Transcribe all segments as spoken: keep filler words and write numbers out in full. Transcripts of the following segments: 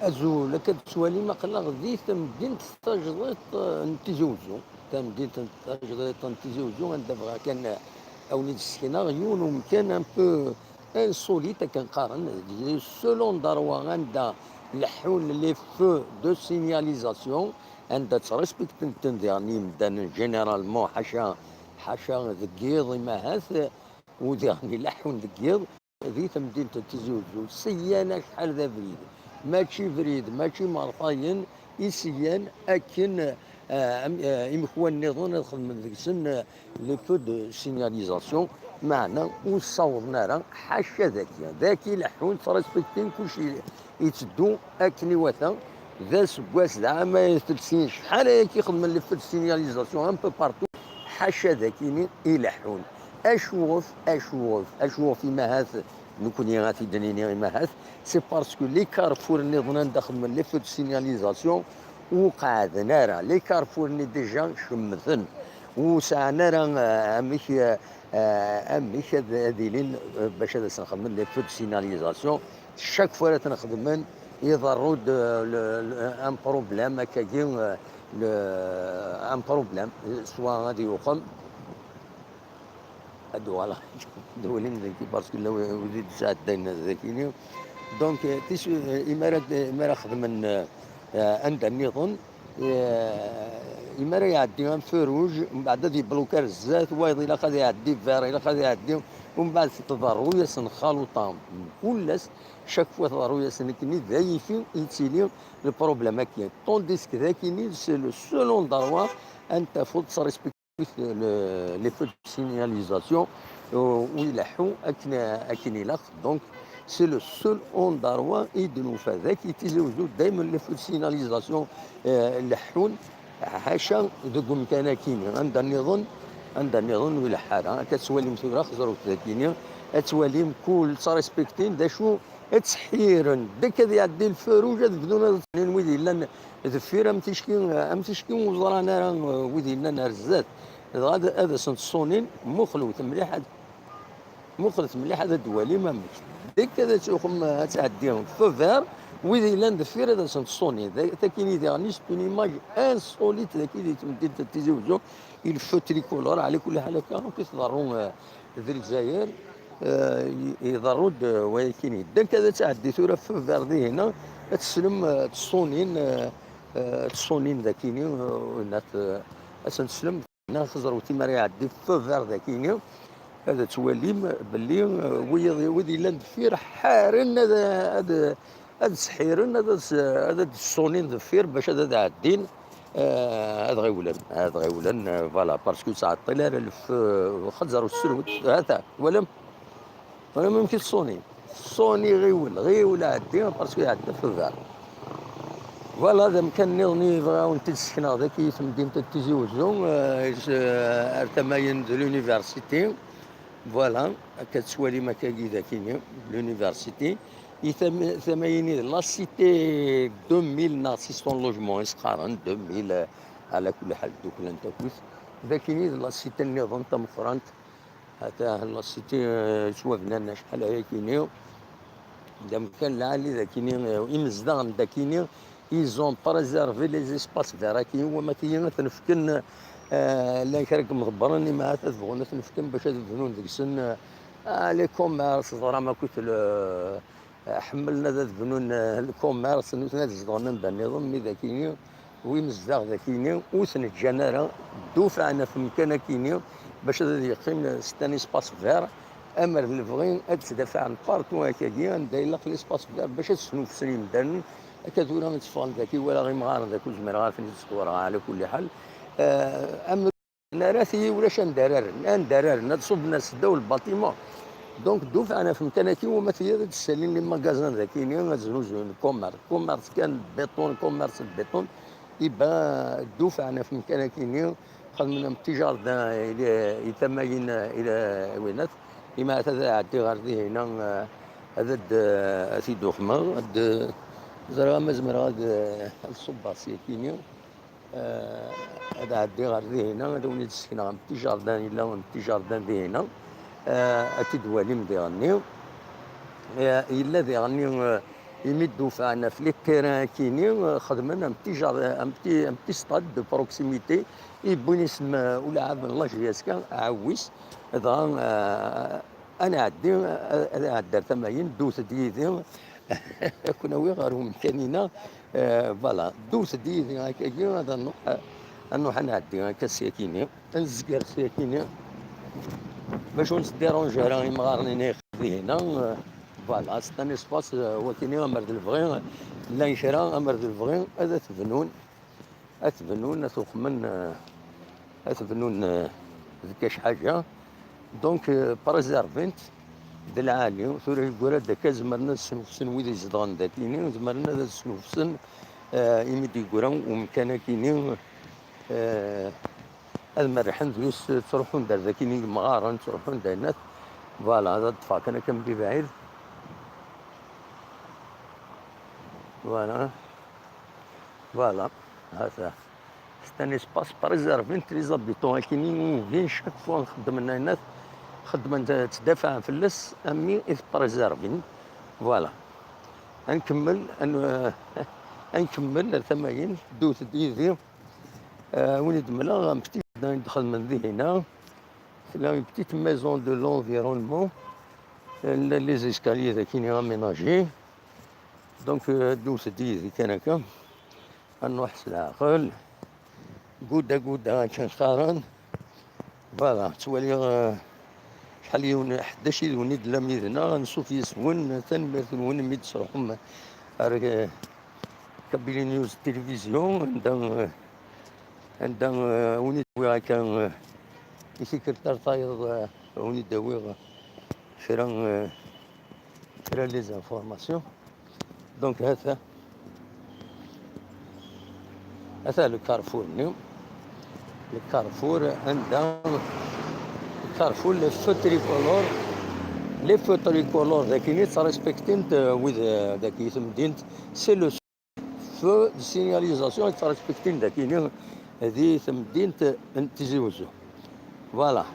Azul, akka d-tettwalim aql-aɣ di temdint tajdiṭ, eh, n Tizi Uzzu. Tamdint tajdiṭ n Tizi Uzzu, anda bɣiɣ kan, eh, a wen-id-ssekneɣ yiwen umkan un peu insolite, akken qqaren, selon ḍerwa anda leḥḥun les feux de signalisation, anda ttrespekten-ten diɣen yimdanen généralement, ḥaca, ḥaca deg yiḍ imahat, u diɣen ileḥḥun deg yiḍ, di temdint n Tizi Uzzu, syan acḥal d abrid, mačči abrid, mačči mertayen, i syan akken, eh, am-, eh, imekwan nniḍen ad xedmen deg-sen, eh, les feux de signalisation, meɛna ur ssawḍen ara, ḥaca daki. Daki leḥḥun, ttrespektin, kullec i-, itteddu akken iwata. D aseggas, d ɛamayet, telsin, acḥal ayagi xedmen les feux de signalisation un peu partout, ḥaca dakini i leḥḥun. Acuɣef, acuɣef, acuɣef imahat, nekkni ad t-id-nini imahat, c'est parce que les carrefours nniḍen anda xedmen les feux de signalisation ur qeɛden ara, les carrefours-nni déjà cemmten, ur sɛan ara, eh, amek, eh, eh, amek ad, ad ilin, eh, bac ad asen-xedmen les feux de signalisation. Chaque fois ara ten-xedmen, iḍerru-d, eh, le, le, un problème, akkagi, eh, le, un problème, eh, soit ad yuqem, ad uɣaleɣ ad walim daki, parce que la wid i d-sɛeddayen dakini. Donc, eh, tis, eh, imara, imara xedmen, eh, eh, anda nniḍen, eh, imara iɛeddi un feu rouge, mbeɛd ad yebluki ar zdat, wayeḍ ilaq ad iɛeddi vert, ilaq ad iɛeddi, umbeɛd tḍerru-yasen xaluṭa. Kul ass, chaque fois tḍerru-yasen nekni, d ayifi yettili le problème-agi. Tandis que dakini, c'est le seul endroit anda tafeḍ ttrespektin le, les feux de signalisation, euh, u ileḥḥu akken, akken ilaq. Donc, c'est le seul endroit i d-nufa daki Tizi Uzzu, daymen les feux de signalisation, euh, leḥḥun, ḥaca deg umkan-akini. Anda nniḍen, anda nniḍen ur ileḥḥu ara. Akka tettwalim tura, xeẓrut dakini, ad twalim kul ttrespektin d acu ad ttḥiren. Dek ad iɛeddi le feu rouge, ad bdun ad ttnin wid yellan deffir, am ticki, am ticki ur ẓran ara, eh, wid yellan ar zdat. Dɣa ad, ad asen-ttṣunin, muxlet mliḥ, ad, muxlet mliḥ, ad d-twalim amek. Dek ad tuɣem, eh, ad tɛeddi feu vert, wid yellan deffir ad asen-ttṣunin. Da-, takini diɣen, c'est une image insolite, daki di temdint n Tizi Uzzu, il feu tricolore, ɛla kulli ḥal akka, akk i tḍerru, eh, di Lezzayer, eh, i-, iḍerru-d, eh, wayakini. Dek ad tɛeddi tura feu vert dihina, ad teslem, eh, ttṣunin, eh, eh, ttṣunin dakini, eh, nat, eh, ad sen-teslem. Nna xeẓrewt imara iɛeddi feu vert dakini, ad twalim belli, eh, wid, wid yellan deffir ḥaren ad, ad, ad sḥiren, ad, ad, ad d-ṣṣunin deffir bac ad, ad ɛeddin, eh, ad ɣiwlen, ad ɣiwlen, eh, voilà, parce que ur ttɛeṭṭil ara le feu, xeẓrewt, selwet, hata, twalam? Twalam amek i ṣṣuni? Ṣṣuni ɣiwel, ɣiwel ɛeddi, parce que iɛedda feu vert. Voilà, d amkan nniḍen i bɣiɣ ad wen-t-id-ssekneɣ daki i temdint n Tizi Uzzu, eh, is-, eh, ar tama-yin d l'université. Voilà, akka tettwalim akkagi dakini, l'université. I tam-, tama-yini d la cité deux mille neɣ six cents logements i s-qqaren, deux mille, eh, ɛla kulli ḥal dduklen takut. Dakini d la cité nniḍen tameqqrant. Ata la cité, eh, yettwabnan acḥal ayakini. D amkan lɛali dakini, eh, imezdaɣ n dakini, ils ont préservé les espaces verts akini, wamati ad ten-fken, eh, llan kra n yimḍebbren, imahat ad bɣun ad ten-fken bac ad bnun deg-sen, eh, ah, les commerces, ẓram akk le, eh, ḥemmlen ad, ad bnun, eh, le commerce, nutni ad zedɣen anda nniḍen, mi dakini, wi nezdeɣ dakini, ur ten-ǧǧan ara, dufɛen ɣef umkan akini, bac ad, ad yeqqim, eh, c'est un espace vert, amer d lebɣi ad ttdafɛen partout akkagi, anda ilaq l'espace vert, bac ad snufsen imdanen, akka tura ad tteffɣen daki, walaɣ imɣaren daki, ur zmireɣ ara ad ten-id-sqewreɣ, ɛla kulli ḥal. Eh, am Nerra-t-iyi ulac anda ara rren, anda ara rren, ad ṣubben ar seddaw lbaṭima. Donc, dufɛen ɣef umkan-agi, wama tiyaḍ ad d-ssalin les magasins dakini, ad znuzuyen commerce. Commerce kan béton, commerce béton. Iba, dufɛen ɣef umkan-agi-ni, xedmen am petit jardin, i, i tamayin, i, i winat. Imahat ad ɛeddiɣ ɣer dihina, ad, ad, ad t-id-uxmeɣ, ad, ẓriɣ ma zemreɣ ad, ad ṣubbeɣ syakini. Eh, ad ɛeddiɣ ɣer dihina, ad awen-id-ssekneɣ un petit jardin, yella un petit jardin dihina. Eh, ad t-id-twalim diɣenni. Eh, yella diɣenni, eh, imi d-ufan ɣef les terrains-agi-nni, xedmen un petit jardin, un petit, un petit stade de proximité, i wwin isem, euh, ulɛab n la J S K, Ɛawis, dɣa, euh, ad nɛeddi, ad, ad nɛeddi ar tama-yin, ddut-d yid-i, ad ken-awiɣ ɣer umkan-inna, euh, voilà, ddut-d yid-i akkagi, ad nruḥ, ad nruḥ ad nɛeddi akka syakini, ad nezger syakini, bac ur nesdiranj ara imɣaren-nni dihin-a, euh, voilà, c'est un espace, euh, wakini amer d lebɣi, llan kra amer d lebɣi ad t-bnun, ad t-bnun, ad t-uqmen, euh, ad t-bnun, euh, deg acḥaǧa. Donc, euh, préservent d lɛali, tura yeggura-d akka, zemren ad snufsen wid izedɣen dakini, zemren ad snufsen, euh, imi d-yeggura umkan akini, euh, ad merrḥen deg-s, ttruḥun-d ar dakini yemɣaren, ttruḥun-d aynat. Voilà, ad ṭṭfeɣ kan akka mebɛid. Voilà. Voilà. Hata. C'est un espace préservé entre les habitants. Akini ugin chaque fois nxeddmen aynat, xeddmen, ttdafaɛen fell-as, ami i t-préservin. Voilà. Ad nkemmel, ad n-, ad nkemmel ar tama-yin, ddut-d yid-i. Euh, win i d-mleɣ, un petit jardin i d-xedmen dihin-a. Tella une petite maison de l'environnement. Euh, les escaliers d akini aménagés. Donc, euh, ddut-d yid-i kan akka. Ad nruḥ s leɛqel. Gudda, gudda, akken qqaren. Voilà, ttwaliɣ, euh, acḥal yiwen, ḥdac yid-wen i d-tellam yid-neɣ, ansuf yes-wen, tanemmirt-nwen imi d-tesruḥem ar, euh, Kabylie News Télévision, anda, euh, anda, euh, win i d-awiɣ akka, euh, i tikkelt ar tayeḍ, euh, win i d-awiɣ kra, euh, kra les informations. Donc, hata, hata le carrefour-nni. Le carrefour, anda, le carrefour, les feux tricolores. Les feux tricolores, dakini ttrespektin-t, euh, wid, euh, dagi temdint, c'est le feu de signalisation i ttrespektin dakini di temdint n Tizi Wezzu. Voilà.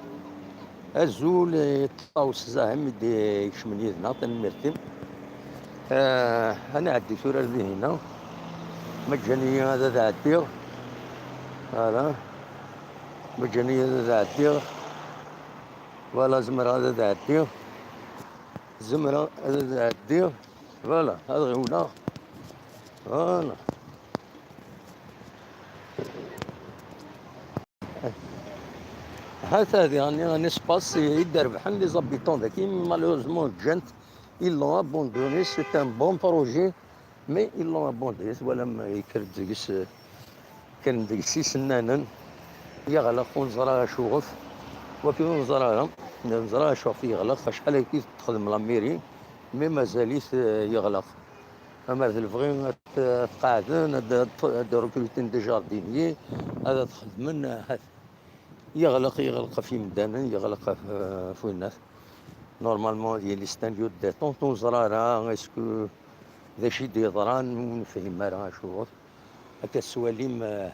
Azul i Ṭawes Zahim i d-ikecmen yid-neɣ, tanemmirt-im. Eh, ad nɛeddi tura ar dihin-a. Ma ǧǧan-iyi ad, ad ɛeddiɣ. Voilà. Ma ǧǧan-iyi ad, ad ɛeddiɣ. Voilà, zemreɣ ad, ad ɛeddiɣ. Zemreɣ ad, ad ɛeddiɣ. Voilà, ad ɣiwleɣ. Voilà. Hata diɣen un espace i d-rebḥen les habitants daki, malheureusement ǧǧan-t, ils l'ont abandonné, c'est un bon projet, mais ils l'ont abandonné, twalam yekker-d deg-s, kkren deg-s isennanen, yeɣleq, ur neẓra acuɣef, wagi ur neẓra ara, ur neẓra acuɣef yeɣleq, acḥal akka i t-texdem la mairie, mais mazal-it, euh, yeɣleq. Amer d lebɣi ad, ad qeɛden, ad, ad, ad rekruten des jardiniers, ad, ad xedmen, ahat. Yeɣleq, yeɣleq ɣef yimdanen, yeɣleq ɣef, ɣef winnat. Normalement, ad yili c'est un lieu de détente, ur neẓra ara, est-ce que d acu i d-yeḍran, ur nefhim ara acuɣer. Akka tettwalim, eh,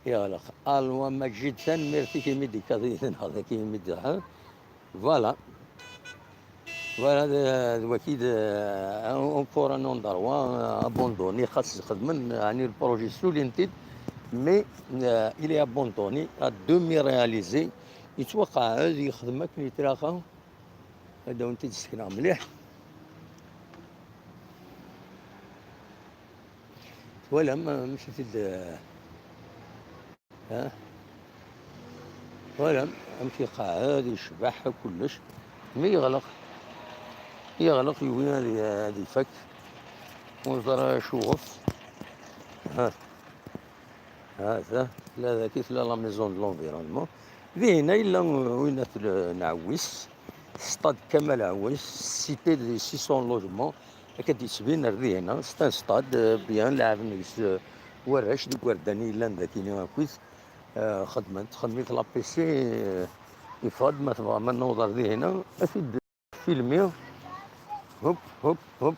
yeɣleq. Alwa Maǧid, tanemmirt-ik imi d-ikkaḍ yid-neɣ dagi imi d-, ha? Voilà. Voilà, d, d waki d, euh, encore un endroit, euh, abandonné, xas xedmen, ɛni le projet sulin-t-id, mais, euh, il est abandonné, à demi réalisé. Yettwaqeɛɛed, yexdem akken yettlaqa. Ad awen-t-id-ssekneɣ mliḥ. Twalam amek i t-id, euh, Ha? Voilà, amek iqeɛɛed, yecbeḥ kullec. Mi yeɣleq, yeɣleq, yugi ad, ad ifak. Ur neẓri ara acuɣef. Ha. Ha, ta, tella daki, tella la maison de l'environnement. Dihin yella winat n Ɛawis, stade Kamal Ɛawis, cité des six cents logements. Akka d-yettbin ar dihin, c'est un stade, euh, bien, leɛben deg-s, euh, warrac d igerdan i yellan dakini akkit, euh, xedmen, texdem-it la P C, euh, ifeɣ-d, ma tebɣam ad naweḍ ar dihin, ad t-id-filmi. Hop, hop, hop.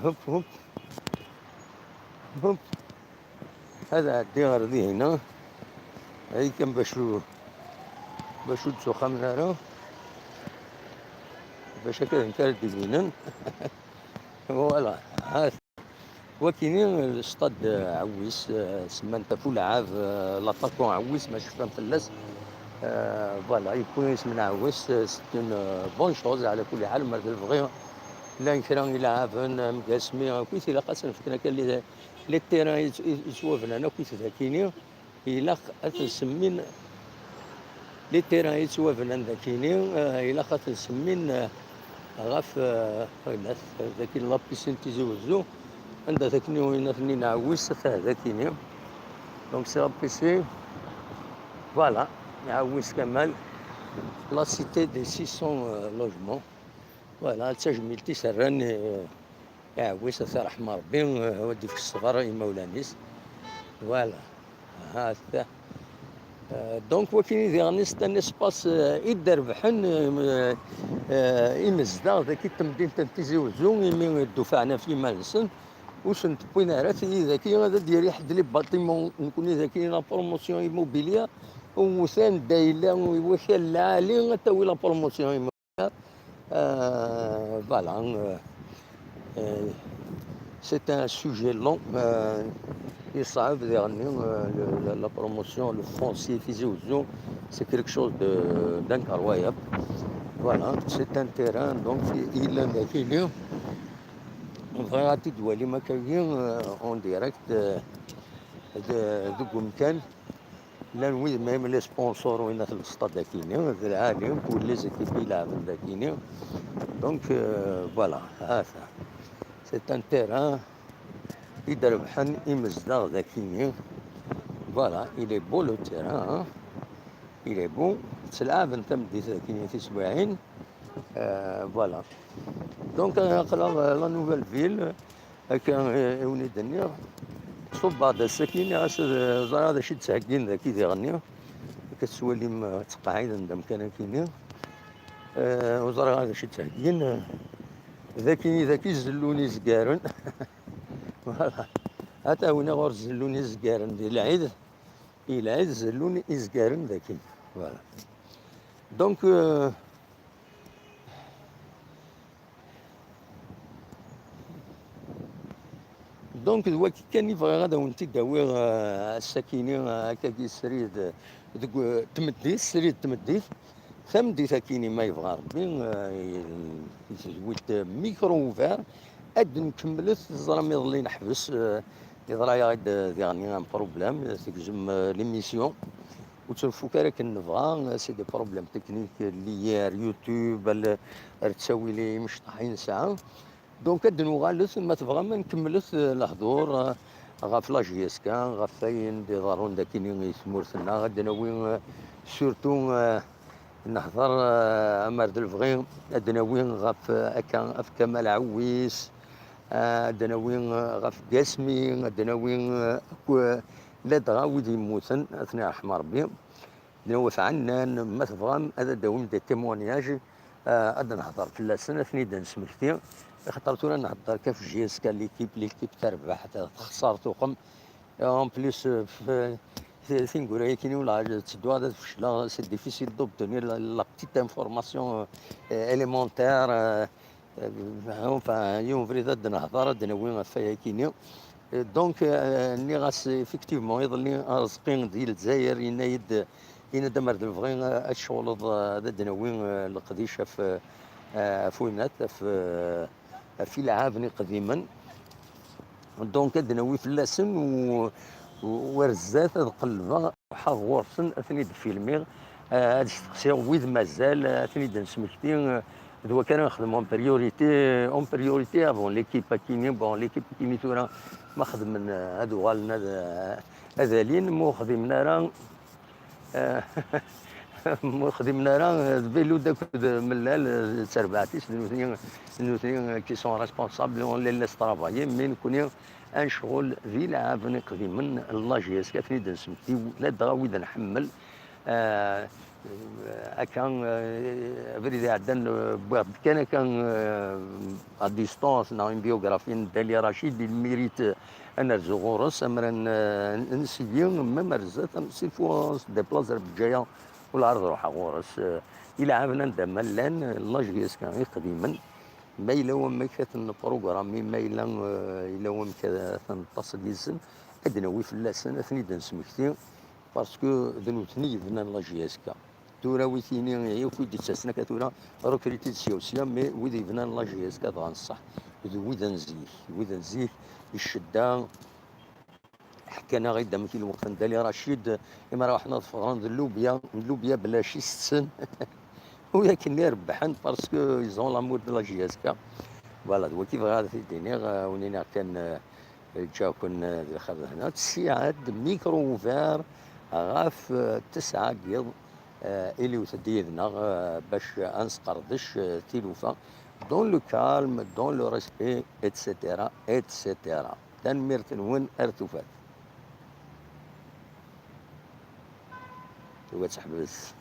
Hop, hop. Hop. Ad ɛeddiɣ ar dihin-a. Ay kan bac ur, bac ur d-tuxamen ara. Bac akka d nekk ara d-ibinen. Voilà. Wakini, le stade Awis, euh, semman-t ɣef ulɛab, euh, l'attaquant Awis, ma cfan fell-as. Euh, voilà, yewwi isem n Awis, euh, c'est une, euh, bonne chose, ɛla kulli ḥal, ma d lebɣi. Llan kra n ileɛɛaben, am Gasmi, akkit ilaq ad sen-fken akka les, les terrains yet-, yettwabnan akkit dakini. Ilaq ad ten-semmin les terrains yettwabnan dakini, euh, ilaq ad ten-semmin, euh, ɣef, euh, daki la piscine Tizi Wezzu, anda dakini winnat-nni n Ɛawis, atah dakini. Donc c'est la piscine, voilà, Ɛawis Kamal, la cité des six cents, euh, logements. Voilà, d tajmilt i s-rran, euh, Ɛawis, ad t-iṛḥem Ṛebbi, euh, ad d-ifk ṣṣber i imawlan-is. Voilà. Ha-t-a. Euh, donc, wakini diɣen c'est un espace, euh, i d-rebḥen, euh, euh, imezdaɣ daki n temdint n Tizi Wezzu, imi ddufɛen ɣef yiman-nsen, ur sen-tewwin ara tigi daki ad d-yerr ḥedd les bâtiments, nekkni daki la promotion immobilière, wwten-d ayla i wakal lɛali, ad tawi la promotion immobilière. Euh, voilà, euh, euh, c'est un sujet long, euh, yeṣɛeb diɣenni, euh, le, la, la promotion, le foncier Tizi Wezzu, c'est quelque chose de, d'incroyable. Voilà, c'est un terrain, donc, yellan dakini. Bɣiɣ ad t-id-twalim akkagi, euh, en direct, euh, de, deg umkan. Llan wid même les sponsors, win at le stade akini, d lɛali, pour les équipes i lɛaben dakini. Donc, euh, voilà, ha-t-a. C'est un terrain i d-rebḥen imezdaɣ dakini. Voilà, il est beau le terrain, hein. Il est beau. Ttelɛaben tameddit dakini tiswiɛin. Euh, voilà. Donc, euh, aql-aɣ, euh, la nouvelle ville, akka, euh, i wen-id-nniɣ. Ṣubbeɣ-d ass-akini, ɣas ad, euh, ẓriɣ d acu i d-ttheggin daki diɣenni. Akka tettwalim, euh, ttqeɛɛiden-d amkan akini. Euh, ur ẓriɣ ara d acu i d-ttheggin. Daki, daki zellun izgaren. Voilà. Ata wina ɣur zellun izgaren di lɛid. I lɛid zellun izgaren daki. Voilà. Donc, euh, donc, d wagi kan i bɣiɣ ad awen-t-id-awiɣ, euh, ass-akini, euh, akkagi srid, deg, euh, tmeddit, srid tmeddit. Tameddit akini, ma yebɣa Rebbi, euh, il, il huit micro ouvert. Ad nkemmlet, teẓram iḍelli neḥbes, euh, yeḍra-yaɣ-d, euh, diɣenni un problème, tegzem, euh, l'émission. Ur ttnfuk ara akken nebɣa, c'est des problèmes techniques liés ar YouTube, ar, ar ttawil imecṭaḥ i nesɛa. Donc, ad nuɣalet, ma tebɣam, ad nkemmlet, eh, lehdur, eh, ɣef la J S K, ɣef wayen d-iḍerrun dakini i tmurt-nneɣ. Ad d-nawi, eh, surtout, eh, nehder, eh, amar d lebɣi, ad d-nawi ɣef, eh, akka, ɣef Kamal Ɛewwis, eh, ad d-nawi, eh, ɣef Gasmi, ad d-nawi, eh, akk, eh, ladɣa wid yemmuten, ad ten-iṛḥem Ṛebbi. Newwet ɛennan, ma tebɣam ad d-tawim des témoignages, eh, ad nehder fell-asen, ad ten-id-nesmekti. Axaṭer tura nhedder kan ɣef J S K, l'équipe, l'équipe terbeḥ, texṣer, tuqem. En plus, eh, f-, ti-, tineggura-yakini ula d ttedduɣ ad fecleɣ, c'est difficile d'obtenir la, la petite information, eh, élémentaire, eh, Eh, enfin, yiwen ubrid ad d-nehder, ad d-nawi ɣef wayakini. Eh, donc, eh, nniɣ-as, effectivement, iḍelli, Arezqi di Lezzayer, yenna-yi-d, yenna-d, amar d lebɣi, eh, ad tceɣleḍ, eh, ad d-nawi, eh, leqdic ɣef, eh, ɣef winat, ɣef, eh, ɣef ileɛɛaben iqdimen. Donc, ad d-nawi fell-asen u, u, u ar zdat ad qellbeɣ. Ruḥeɣ ɣur-sen, ad ten-id-filmiɣ, eh, ad steqsiɣ wid mazal, eh, ad ten-id-nesmekti, eh, d wakka ara nexdem en priorité, en priorité avant l'équipe akini. Bon, l'équipe akini tura ma xedmen, eh, ad uɣalen ad, eh, ad alin, ma ur xdimen ara, eh, ma ur xdimen ara, eh, d Belloud akked Mellal, eh, d terbaɛt-is, d nutni, d nutni, eh, qui sont responsables, on les laisse travailler, mais nekkni ad necɣel d ileɛɛaben iqdimen n la J S K, ad ten-id-nesmekti, ladɣa wid nḥemmel. Eh, akka, eh, abrid iɛeddan, eh, wwiɣ-d kan akka, eh, à distance, neɣ une biographie n Dali Rachid, il mérite, eh, ad nerzu ɣur-s, amer ad n-, nseggi, même ar zdat, s'il faut, s déplacer ar Bǧaya, ula ad ruḥeɣ ɣur-s. Eh, ileɛɛaben anda ma llan, eh, la J S K iqdimen. Ma yella wamek ad ten-programmi, ma yella, eh, yella wamek ad ten-neṭṭaseg yid-sen, ad d-nawi fell-asen, ad ten-id-nesmekti, parce que d nutni yebnan la J S K. Tura wi tini akk i d-ittasen akka tura, recruter-d sya u sya, mais wid yebnan la J S K dɣa n ṣṣeḥ, d wid n zik, wid n zik, i ccedda, ḥkan-aɣ-id amek i lweqt n Dali Racid, imi ara ruḥen ad ffɣen d llubya, d llubya bla ci setten. U akken i rebbḥen, parce que ils ont l'amour de la J S K. Voilà, d wagi bɣiɣ ad t-id-iniɣ, eh, wen-iniɣ kan, eh, ǧǧaken, eh, d lxir d hna. Tessiɛed micro ouvert ɣef, eh, tesɛa n yiḍ, eh, iliwet-d yid-neɣ, eh, bac ad nesqerdec, eh, tilufa dans le calme, dans le respect, et cetera, et cetera. Tanemmirt-nwen, ar tufat. Tuga teḥbes.